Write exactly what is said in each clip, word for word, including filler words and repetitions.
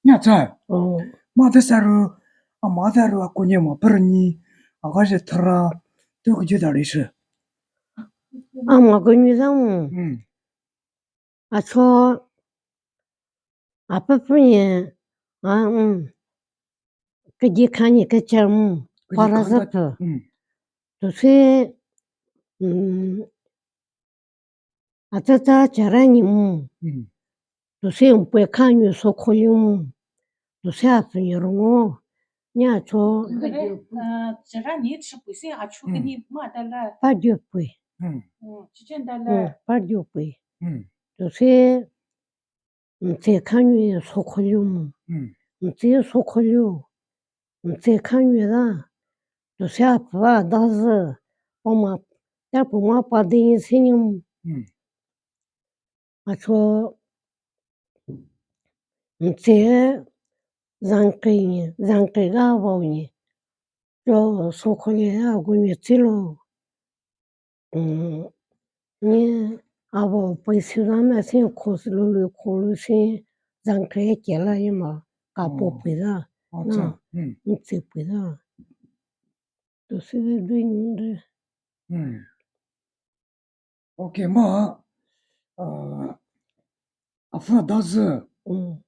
Nya cha. Oh. Mada sāra, amada sāra, akunye ma parni, aga je thara, to kaju dari shi. Ama kunye zang. Hmm. Acho, apa punya, ah, hmm. Kaji khanyi kacham, kaji para khanda, zapa. Hmm. Tuse, hmm, Atata charani mu. Hmm. Tuse umpui khanyu sokholiu mu. Tuse apunyu rungo. Nya cho. Kare, ah, charani chipui si achu, hmm, kani ma dala. Pajupui. Hmm. Hmm, chichen dala. Hmm, pajupui. Hmm. Tuse Mtse khanyu sokholiu mu. Hmm. Mtse sokholiu. Mtse khanyu da. Tuse apa dazi. Pama, ta pama pa de sinim. Hmm. Acho mtse zangkei ni, zangkei ga vao ni. Cho sokholi ya gunye tsilo. Mm, ni avo pui sirama si khos lulu kholu si zangkhe kela ima kapo, oh, pui da. Oh, na, cha. Hmm. Mtsi pui da. Tuse dui nungde. Hmm. Okay, ma, ah, afa dazi. Hmm.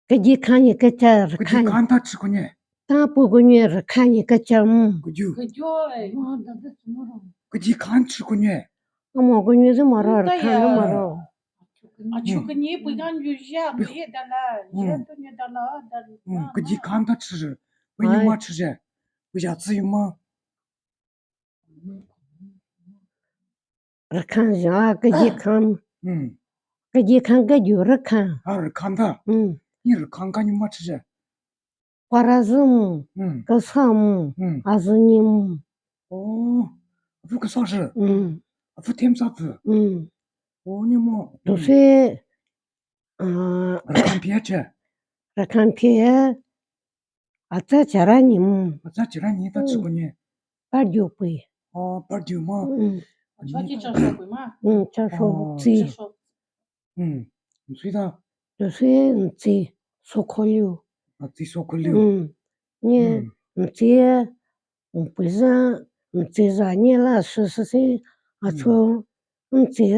Kaji khanyi kacha. Kaji rakhan. Khan ta chi kunye. Ta pu kunye rakhanyi kacha mu. Kaju. Kaju ai. Kaji khan chi kunye. Amo kunye zi maro, ta rakhan ya. Zi maro. Achu, hmm, kunye pui khanyu ja, pui, mu ye dala, hmm, ja tu nye dala, dala. Hmm, kaji khan ta chi. Pui ni, ai, ma chi je. Pui ja zi yu ma. Rakhan ja, kaji khan. Hmm. Kaji khan kaju rakhan. Ah, rakhan da. Hmm. Ni rakhan khanyu ma chi je. Para zi mu, hmm, kasa mu, hmm, azi ni mu. Oh, afu kasa shi. Hmm. Afu them sa fu. Hmm. Oh, ni mo. Hmm. Tuse, ah, rakhan phe che. Rakhan phe, atsa charani mu. Atsa charani ta chi kunye. Parju pui. Oh, parju ma. Mm. Acho chi chasho pui ma. Mm, chasho, oh, tsi. Chasho. Mm. Mtsi da. Tuse mtsi sokholiu. Ah, tsi sokholiu. Mm. Ni, mm, mtsi, mm, pui za, mtsi za ni la shi shi si, acho, mm, mtsi,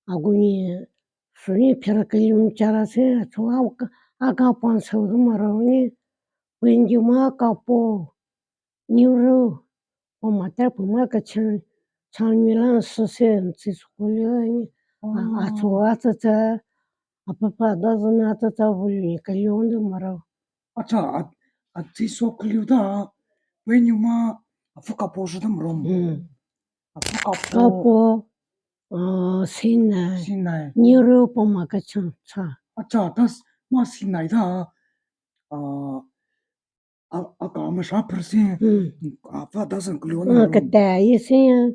agunyi, suni phera kayum chara se, acho, aka, aka pon sau du maro ni, pui nju ma kapo, niru, o mata puma kachang, chang mi lang suse, mtsi sokholiu ni, a, oh, acho, atsatsa, apapa dazi na atsatsa vuli ni kayum du maro. Acha, a, atsi sokholiu da, pui nyu ma, afu kapo shi da maro. Mm. Afu kapo. Kapo, ah, sinai. Sinai. Niru puma kachang cha. Acha, das ma sinai da, ah, a, aka masha persen. Mm. Afa dazi kaliu na, ah, maro. Kata ye sin ya.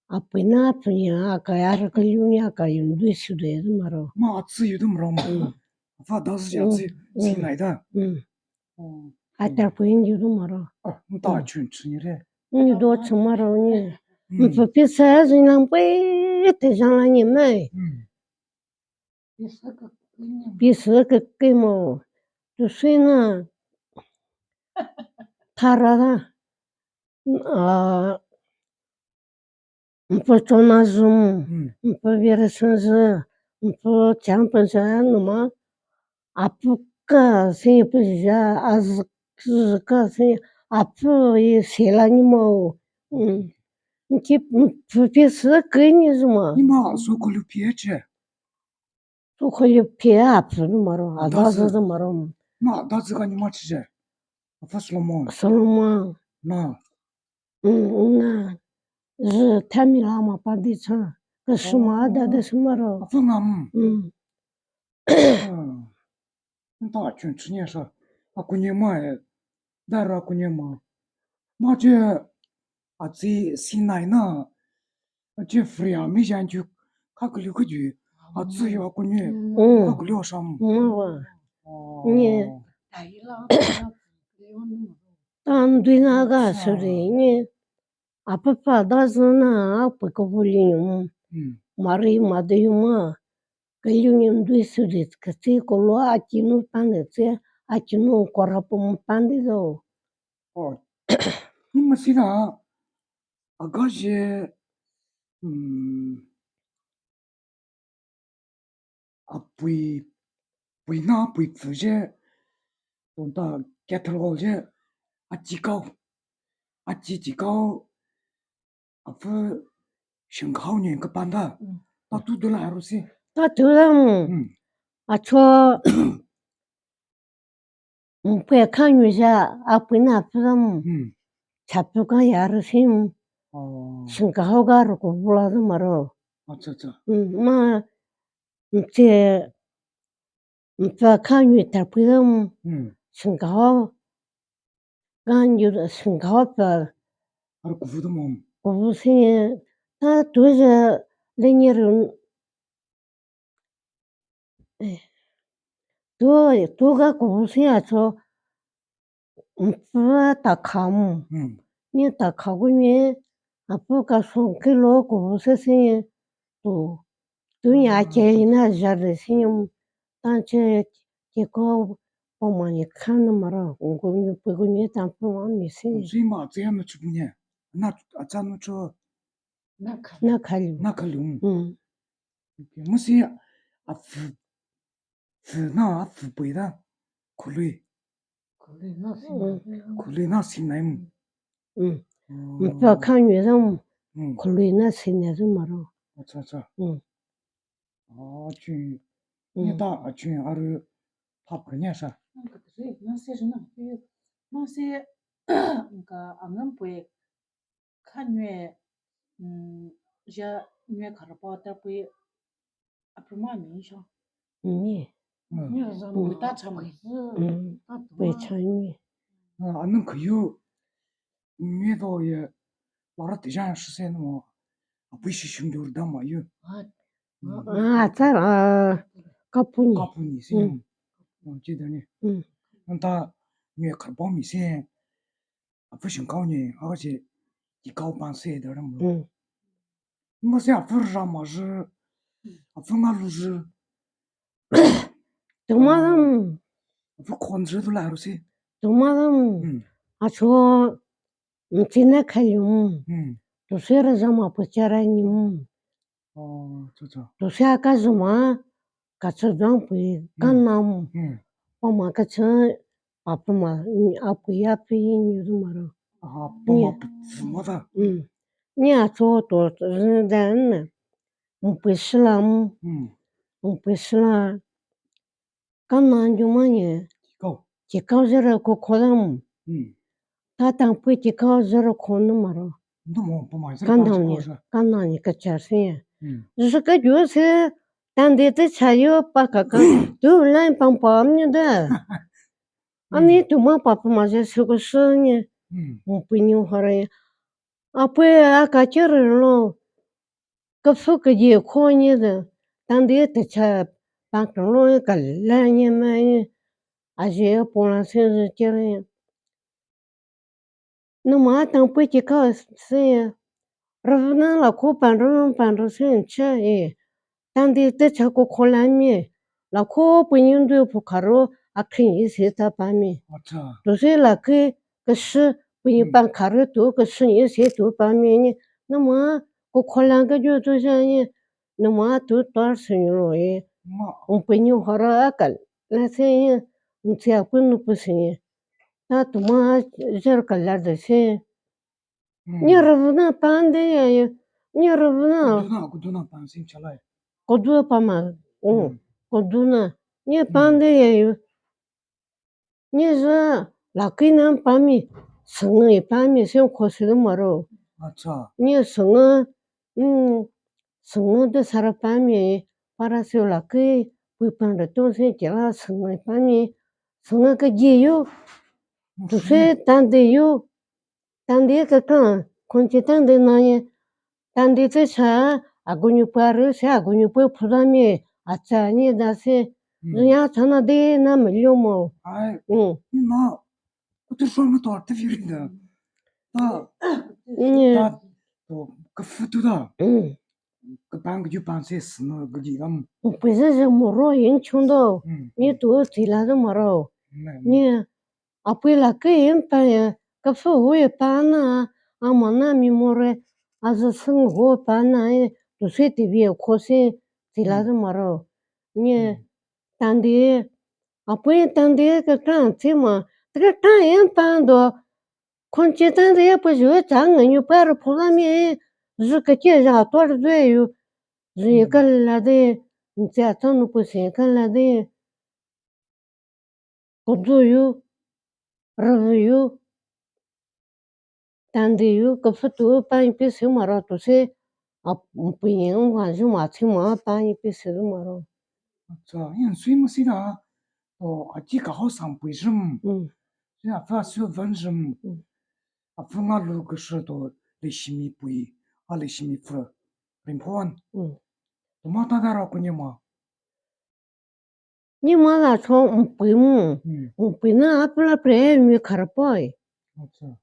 Apui na apui ya, aka ya ra kaliu ni aka yum dui su de du maro. Ma atsi yu du maro ma. Mm. Afa dazi ya, mm, atsi, mm, sinai da. Mm. Oh. Ata pui nju du maro. Ah, nta, mm, chun chun re. Ni do chun maro ni. Mm. Mpa pisa zi nang pui te jang la ni mai. Mm. Pisa kakei mo. Tuse na. Thara da. Ah, mpa chona zum. Mm. Mpa vira sun zu. Mpa chang pan sa numa. Apu ka se pa ja, azi ka se, apu ye sela ni mo. Mm. Ki, mm, pisa kakei ni zu ma. Ni ma sokholiu phe che. Sokholiu phe apu ni maro, a, dazi, dazi du maro. Ma dazi khanyu ma chi je. Afa Solomon. Solomon. Na. Mm, na. Zi thami la ma pa di cha. Ka suma, oh, da da suma ro. Afa ngam. Mm. Ah. Nta chun chun ya sa. Akunye ma e. Dara akunye ma. Ma che atsi sinai na. Ache Freya mi jan ju kha kaliu kaju. Atsi yo akunye. Mm. Kha kaliu sam. Mm, wa. Oh. Nye. Tan dui na ga, acha, suri nye. Apapa dazi na apui ka vuli yum. Mm. Mari mada yum ma. Pelu nyam dui sudi kasi kolo akinu pande se, akinu kora pum pande do. Oh, ni masina, agaje, hmm, apui, puina apui pfuje, tonta cathedral je, achikao, achi chikao, apfü shingkao nyen kapanda. Mm. Tatu dula arusi. Tatu lam. Mm. Acho, mpui khanyu ja, apuina pfü lam. Mm. Chapu ka yarusi. Oh. Shingkao ga ruku bula maro. Acha, acha. Mm, ma, mche, mche khanyu tapui lam. Mm. Shingkao. Gan yu shingkao pa. Ar kuvu da mom. Kuvu si, ta tuja lenye run. Eh. Tu, tu ga kuvu si acho. Mpa ta kham. Hmm. Ni ta khagu ni, apu ka song kilo kuvu si si. Tu, tu nya ke ina jar de si. Tanche ke ko pamani khan mara, ungu ni pugu ni tampu ma mi si. Zima zia no chubu ni. Na acha no chu. Na khalu. Na khalu. Na khalu. Mm. Okay. Masi apfü, pfü na apfü pui da. Khului. Khului na si. Mm. Khului na si na im. Mm. Oh. Mpa khanyu zam. Mm. Khului na si na zam maro. Acha, acha. Mm. Oh, chu. Mm. Ni ta, ah, chu aru thap ka nya sa. Nang ka tui, nang se jina, nang se, nang se, ka angam pui, khanyu, mm, ja nyu kharapa tapui, apruma mi sho. Ni. Mm. Ni zam Mm. ta chama. Mm. Ta tuma. Pui chani. Ah, anang khayu, mi do ye, lara tijan shisen mo. Apui shishim dur da ma yu. Ah. Mm. Ah, tsar, ah, kapuni. Kapuni si. Mm. Oh, chi da ni. Mm. Nang ta, mi kharapa mi si. Apfü shingkao ni, agaje, ikao pan se da ram. Mm. Masi apfü rama ji, apfü ngalu ji. Tuma lam. Apfü khon ji tu la ru si. Tuma lam. Mm. Acho, mchina khayu. Mm. Tu se ra zama pachara ni. Oh, cho, cho. Tu se aka zama, kacha dang pui, Mm. kanam. Mm. Pama kacha, papa ma, apui apui ni zama ro. Aha, pama Ni. pama ta. Mm. Ni acho to, dan, mpui silam. Mm. Mpui sila. Kanang juma ni. Kikao. Kikao zara ko kholam. Mm. Ta tang pui kikao zara ko na maro. Ndu mo pama zara Kanang ko ni, sa. Kanang ni kachar si. Mm. Zaka ju se, tang de te chayo pa ka ka. Tu lain pang pam ni da. Ani Mm. tuma papa ma je su ko su ni. Mm. Mo pui ni hara ya. Apui aka chara lo. Kapsu kaji kho ni da. Tang de te cha pang lo ka la ni ma ni. Aje pola se je chara. Numa tang pui kikao si. Ravana la ko pan ro pan ro si cha e. Tang de te cha ko khola mi. La ko pui ni ndu phu karo akhin i si ta pa mi. Acha. Tu si la ke, ke si pui ni Mm. pan karo tu ke si ni si tu pa mi ni. Numa ko khola ke ju tu sa ni. Numa tu tar si ni lo e. Ma. Ung pui ni hara ka la si ni. Ung si a pui nu pu si ni. Na tuma jar ka la de si. Mm. Ni ravana pan de ya yu. Ni ravana. Kuduna, kuduna pan sim chalai. Kuduna pa ma. Mm. Mm. Kuduna. Ni Mm. pan de ya yu. Ni za laki nam pa mi. Sangai pa mi sim ko si maro. Acha. Ni sanga. Mm. Sanga de sara pa mi. Para si laki. Pui pan de tu si kila sangai pa mi. Sanga ka ji yu. Tu si Mm. tan de yu. Tangdi kakang, khonchi tangdi nangye. Tangdi tse cha, agunyu paru se, agunyu pa phudami, acha ni da se. Hmm. Dunya chana de na melu mo. Ai. Hmm. Ni ma, kutu shwa ma tor te viri da. Ta, Ni. Ta, to, kafu tu da. Hmm. Kapang kayu pang se sino kaji kam. Pui se se moro ying chung do. Hmm. Ni tu tila do maro. Hmm. Ni apui la ke ying pang ya, kafu hu ya pang na, ama na mi more, aza sing hu pang na, e, tu se ti bi ya ko se tila do maro. Ni, hmm, tandi, apui tandi ka kang ti ma, ka kang ying pang do, Khonche tangda ya pa ju chang nganyu pa ra phola mi, zu ka che ja to ra zui yu. Zu ye kala de, nche a chang nu pu se kala de. Ko zu yu, ra zu yu, tangda yu, ka fu tu pa pi se maro tu se, a pu ye wa ju ma che ma pa pi se maro. Acha, yan sui ma si da. O, aji kahao sang pui jum. Mm. Sina fa su van jum. Mm. Afa nga lu ka shu to leishimi pui, a leishimi fu. Rimphon. Mm. To ma ta da ra ku ni ma. Ni ma la cho, mm, pui mu. Mm. Mm, pui na apla pre mi khar poi. Acha.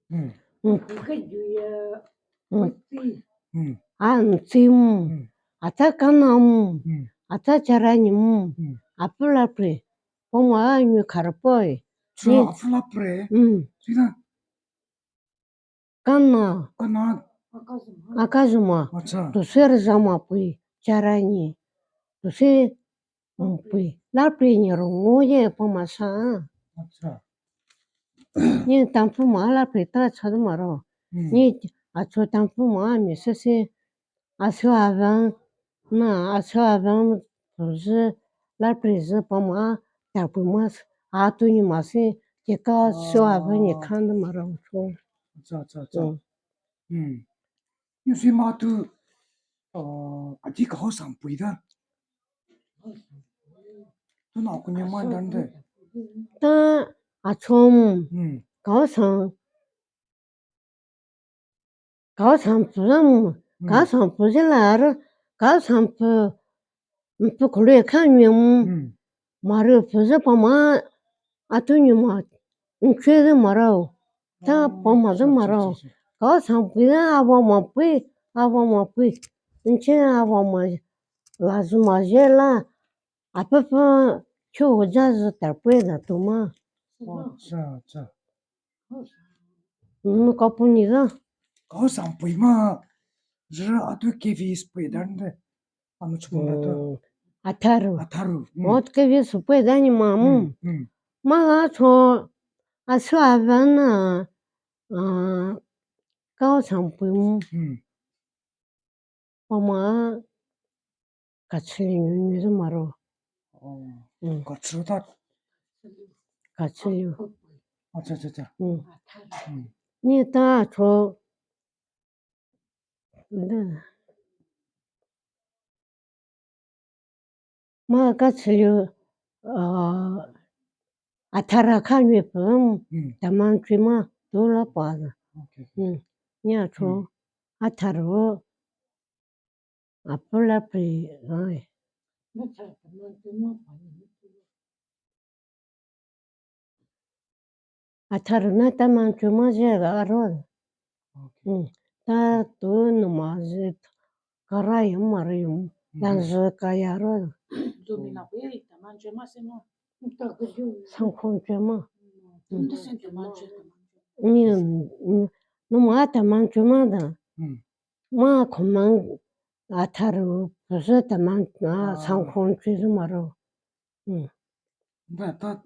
Mm. Mm. Mm. Mm. A, mm, tsim. Mm. Ata kanam. Mm. Ata charani. Mm. Apula pre. Poma nyu kharpoi. Cho, ni apula pre. Mm. Sina. Kana. Kana. Akazuma. Acha. Tusir zama pui charani. Tusi, mm, pui. Lapri ni rungo ye pama sa. Acha. Ni tampu ma lapri ta chadu maro. Hmm. Ni acho tampu ma mi sese. Aso avang. Na aso avang. Tusi lapri zi pama. Tampu ma. Atu ni ma se. Keka aso avang ni khanda maro. So. Acha, acha, acha. Hmm. Hmm. Yusi ma tu, uh, aji kahao sang pui da. Tu na kunya ma dan de. Ta achom. Hmm. Kahao sang. Kahao sang pu lam. Hmm. Kahao sang pu jela ro. Kahao sang pu. Mpu khulu kha nyum. Hmm. Maru phuza pama atu nyuma. Nchwe de marao. Ta pama de marao. Ka sang pui na awa ma pui, awa ma pui. Nche awa ma la zu ma je la. Apapa chu ja zu tar pui na tu ma. Acha, acha. Mm, ka puni da. Ka sang pui ma. Jira atu K V S pui dan de. Anu chukung da tu. Mm, atharu. Atharu. Mm. Ot K V S pui dan ni ma mu. Mm, mm. Ma la cho asu avan na, ah, ka sang pui mu. Mm. Pama kachili nyu nyu maro. Oh. Mm. Kachili ta. Kachili. Acha, acha, acha. Mm. Mm. Ni ta cho. Ma kachili, ah, athara kha nyu pum. Mm. Taman chima tu la pa na. Okay. Mm. Ni a cho. Mm. Atharu. Apula pri, ai. Atharu na taman chuma je ga ro. Okay. Mm. Ta tu numa je kara yum mara yum. Mm. Dan je kaya ro. Sangkhon chuma. Mm. Ni, mm, numa taman chuma da. Mm. Ma khomang atharu phuza taman, ah, sangkhon chizu maro. Mm. Da, ta.